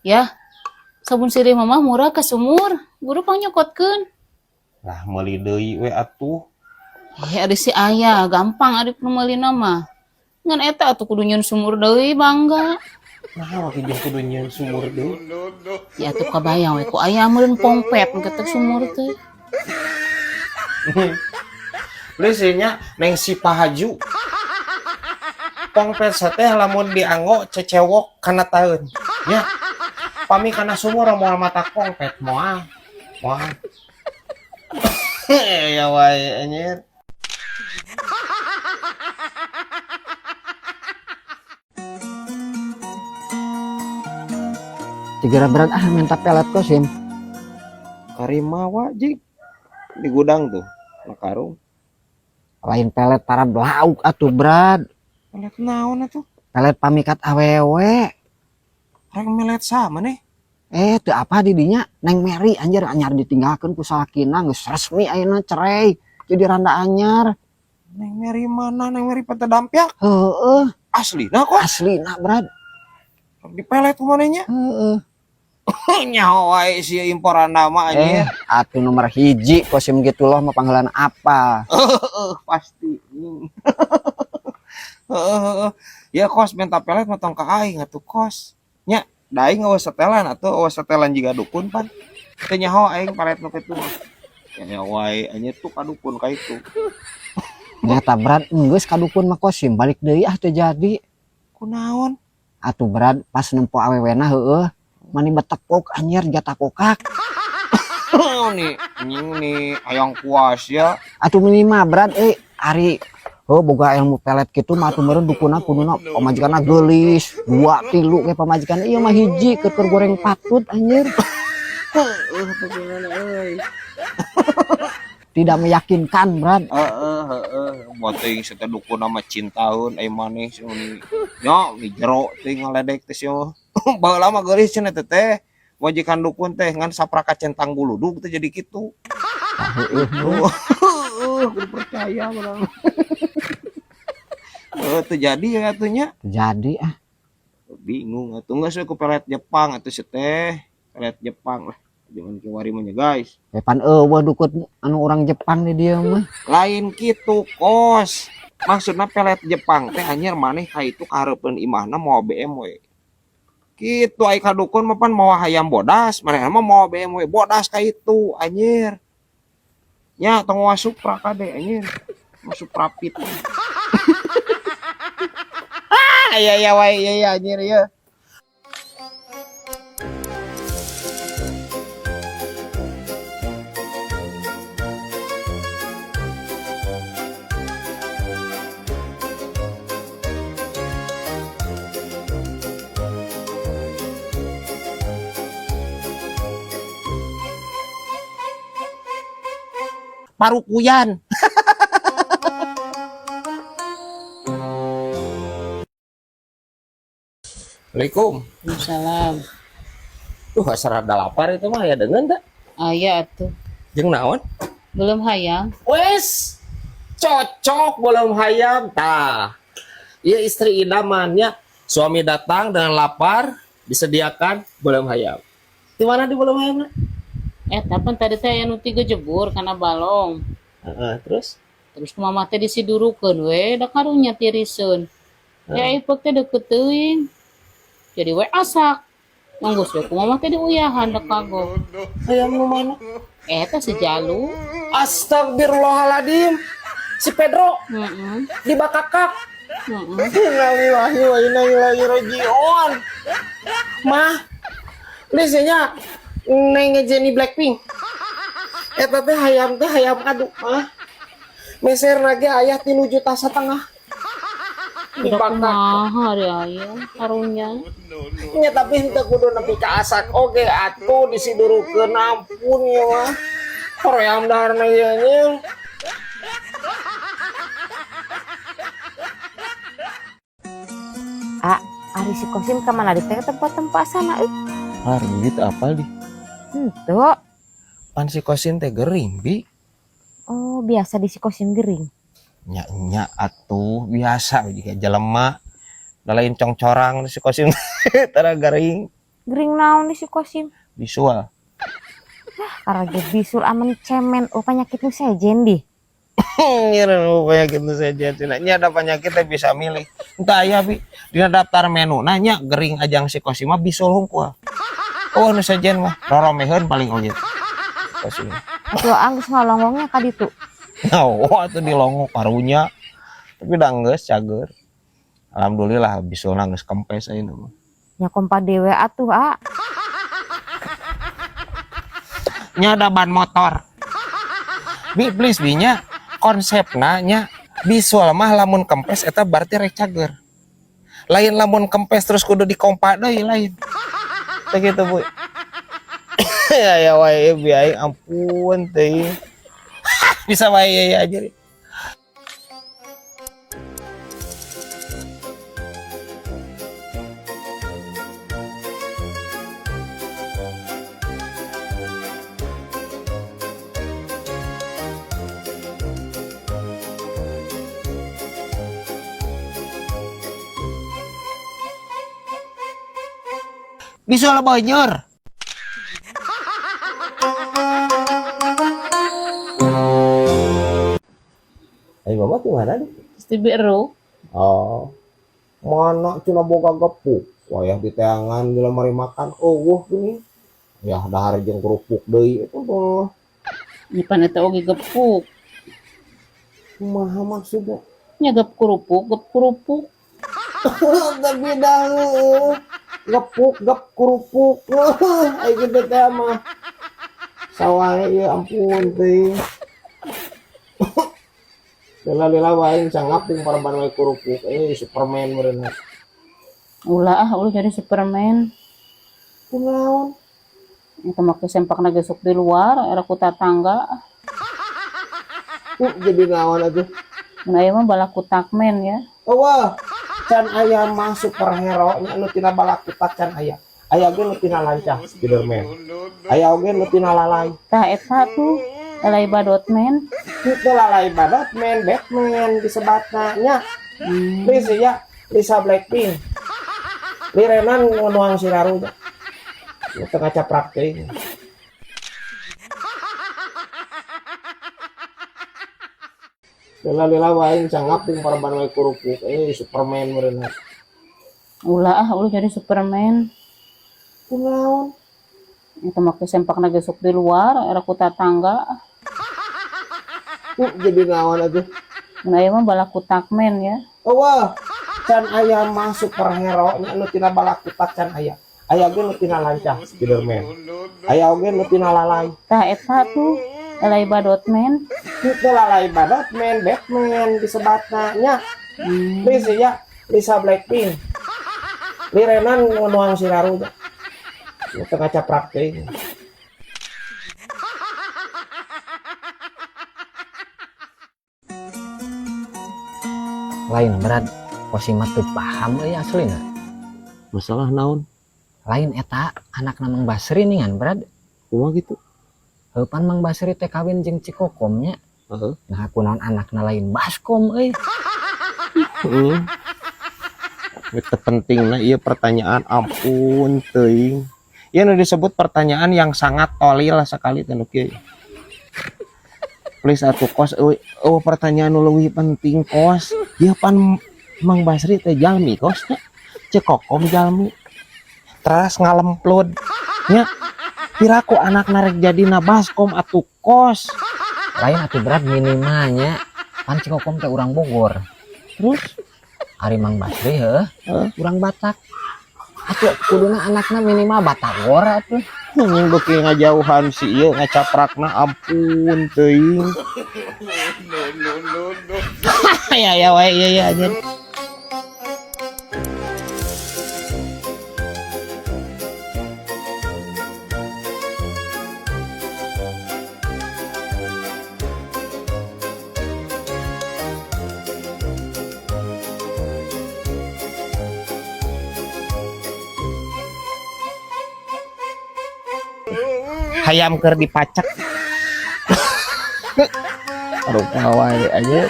Ya, sabun sirih mama murah ke sumur. Buru pangnyokotkeun. Lah meuli deui we atuh. Eh, ari si ayah gampang ari nu meulina mah. Ngan eta atuh kudu nyieun sumur deui bangga. Nah, make jeung kudu nyieun sumur deui. Ya atuh kabayang we ku ayah meureun pongpet ketek sumur teh. Leuseunnya neng si Pahaju. Pongpet sateh lamun dianggo cecewok kana taeun. Nya. Pami kana sumur moal mata pongpet moal. Moal. Ya wae anjir. Tiga berat ah minta pelet Kosim. Karimawa jig di gudang tuh na karung. Lain pelet para belauk atuh Brad. Pelet naon atuh? Pelet pamikat awewe. Rek melet sama nih. Eh teu apa didinya Neng Mary anjir anyar ditinggalkeun ku salakina geus resmi ayeuna cerai. Jadi randa anyar. Neng Mary mana? Neng Mary pete dampiak. Heeh, Asli nah kok. Aslina Brad. Dipelet ku manehnya. Heeh. Nyaho wae sia imporan nama Eh, anjir. atuh nomor hiji Kosim gitu loh mah panggilan apa? Heeh, pasti. Heeh, heeh. Ya kos minta pelet mah tong ka aing atuh kos. Nya, da aing eueuh setelan atuh eueuh setelan jiga dukun pan. Teu nyaho aing pelet nu kitu mah. Ya wae anjir tuh ka dukun ka itu. Nyata Brad geus ka dukun mah Kosim balik deui ah teu jadi. Kunaon? Atuh Brad pas nempo awewena heueuh mani betekuk anjir jatah kokak. Nih, anjing nih hayang puas ya. Atuh minimal Brad ari heuh boga ilmu pelet kitu mah atuh meureun dukuna kuduna pamajikanna geulis, dua tilu ge pamajikan ieu mah hiji keur goreng patut anjir. Heeh, tuh gimana euy. Tidak meyakinkan Brad. Heeh, heeh. Buat teuing teh dukun mah cintaeun ai maneh sih nih. Nya, di jero teuing ngaledek teh sia. Baheula mah geulis cenah teh teh. Majikan dukun teh ngan sapraka centang buludug teh jadi kitu. Heeh. Heeh, kudu percaya urang. Heeh, teu jadi ya atuh nya. Jadi ah. Bingung atuh geus we ku pelet Jepang atuh sia teh. Pelet Jepang lah. Jangan kiwari mah nya guys. Ya pan eueuh dukun anu orang Jepang di dieu mah. Lain kitu kos. Maksudna pelet Jepang teh anjir maneh ka itu kahareupeun imahna mawa BMW. Kitu ai ka dukun mah pan mawa hayam bodas, manehna mah mawa BMW bodas ka itu anjir. Nya tong mawa Supra kade anjir. Mawa Supra Fit. Ah, iya iya wae iya iya anjir ieu. Parukuyan. Assalamualaikum. Waalaikumsalam. Tuh asa rada lapar itu mah ya dengan tak? Aya atuh. Jeung naon? Belum hayang. Wes, cocok belum hayam tah. Iya istri idamannya, suami datang dengan lapar, disediakan belum hayam. Di mana di belum hayam? Eh, tapi tadi teh aya nu tiga jebur kana balong. Heeh, terus? Terus mama teh disidurukeun we, da karunya tiriseun. Ya ipek teh deket teuing. Jadi we asak. Manggus we ku mama teh diuyahan da kagok. Hayam nu mana? Eh, teh si Jalu. Astagfirullahaladzim. Si Pedro Heeh. dibakakak. Heeh. Innalillahi wa inna ilaihi raji'un. Mah, listennya Neng Jenny Blackpink. Eta teh hayam adu mah. Meser nage ayah 3,5 juta. Udah kumaha ari ayah karunya. Nya tapi henteu kudu nepi ka asak oge atuh disidurukeun ampun ya mah. Hoream daharna ieu nya. A, ari si Kosim ka mana teh tempat-tempat sana euy. Hargit apa di? Henteu. Pan si Kosim teh gering, Bi. Oh, biasa di si Kosim gering. Nya nya atuh biasa jika jelema. Da lain congcorang si Kosim tara gering. Gering naon di si Kosim? Bisul. Karena bisul aman cemen, oh penyakit nu sejen di. Ngireun penyakit nu sejen cenah. Nya ada penyakit teh bisa milih. Entah aya bi dina daftar menu nanya gering ajang si Kosim mah bisul hungkul. Oh nu sejen mah roromeheun paling oge. Kosim. Atuh anggeus ngalongongnya ka ditu. Oh, atuh dilongok karunya. Tapi da geus cager. Alhamdulillah bisulna geus kempes ayeuna mah. Nya kompa dewe atuh, A. Nya ada ban motor. Bi please bi nya konsepna nya bisul mah lamun kempes eta berarti rek cager. Lain lamun kempes terus kudu dikompa deui lain. Teh kitu Bu. Ya ya wae bi aing ampun teuing. Bisa wae ya, ya aja. Bisul bonyor. Ayo mama di mana nih? Terus di biru. Oh, mana cina boga gepuk? Wayah di teangan di lemari makan. Oh, wah gini. Ya dahar jeung kerupuk deui itu tuh. Nyipan eta oge gepuk. Kumaha maksudnya? Nya gep kerupuk, gep kerupuk. Tapi dah gepuk gep kerupuk. Ayo gitu teh mah. Sawah ya ampun teh. Lila-lila wae sangapung paraban wae kerupuk. Superman meureun. Ulah ah, ulah jadi Superman. Kunaon? Eta make sempakna gesuk di luar, era ku tatangga. Jadi naon atuh? Mun aya mah balakutak men ya. Eueuh, can aya mah superhero nya nu tina balakutak can aya. Aya ge nu tina lancah Spiderman. Aya oge nu tina lalai. Tah eta tuh lalai badot men. Kitu lalai badot men, Batman disebatna nya. Please ya, Lisa Blackpink. Lirenan nuang siraru. Nu teu ngacaprak teuing. Lila-lila wae sangapung paraban wae kerupuk. Superman meureun. Ulah ah, ulah jadi Superman. Kunaon? Eta make sempakna gesuk di luar, era ku tatangga. Jadi naon atuh? Mun aya mah balakutak men ya. Eueuh, can aya mah superhero nya nu tina balakutak can aya. Aya ge nu tina lancah Spiderman. Aya oge nu tina lalai. Tah eta tuh lalai badot men. Kitu lalai badot men, Batman disebatna nya. Please ya, Lisa Blackpink. Lirenan nuang siraru. Nu teu ngacaprak teuing. Lain berat, Kosim mah teu paham euy aslina. Masalah naon? Lain eta anakna Mang Basri ningan berat. Kumaha gitu? Heuh pan Mang Basri teh kawin jeung Cikokom nya. Heeh. Nah kunaon anakna lain baskom euy. Heeh. Itu penting nah ieu pertanyaan ampun teuing. Ieu nu disebut pertanyaan yang sangat tolil sekali teh nu kieu. Please atuh kos euy, eueuh pertanyaan nu leuwih penting kos. Ieu pan Mang Basri teh jalmi kos nya. Cikokom jalmi. Teras ngalemplod nya. Piraku anak narek jadi baskom atuh kos. Lain atuh berat minimalnya pan Cikokom teh urang Bogor. Terus? Ari Mang Basri heuh, Heuh? urang Batak. Atuh kuduna anakna minimal Batagor atuh. Anjing beuki ngajauhan si ieu ngacaprakna ampun teuing. Ya ya wae ieu ya anjir. Hayam keur dipacak. Aduh, wae aja.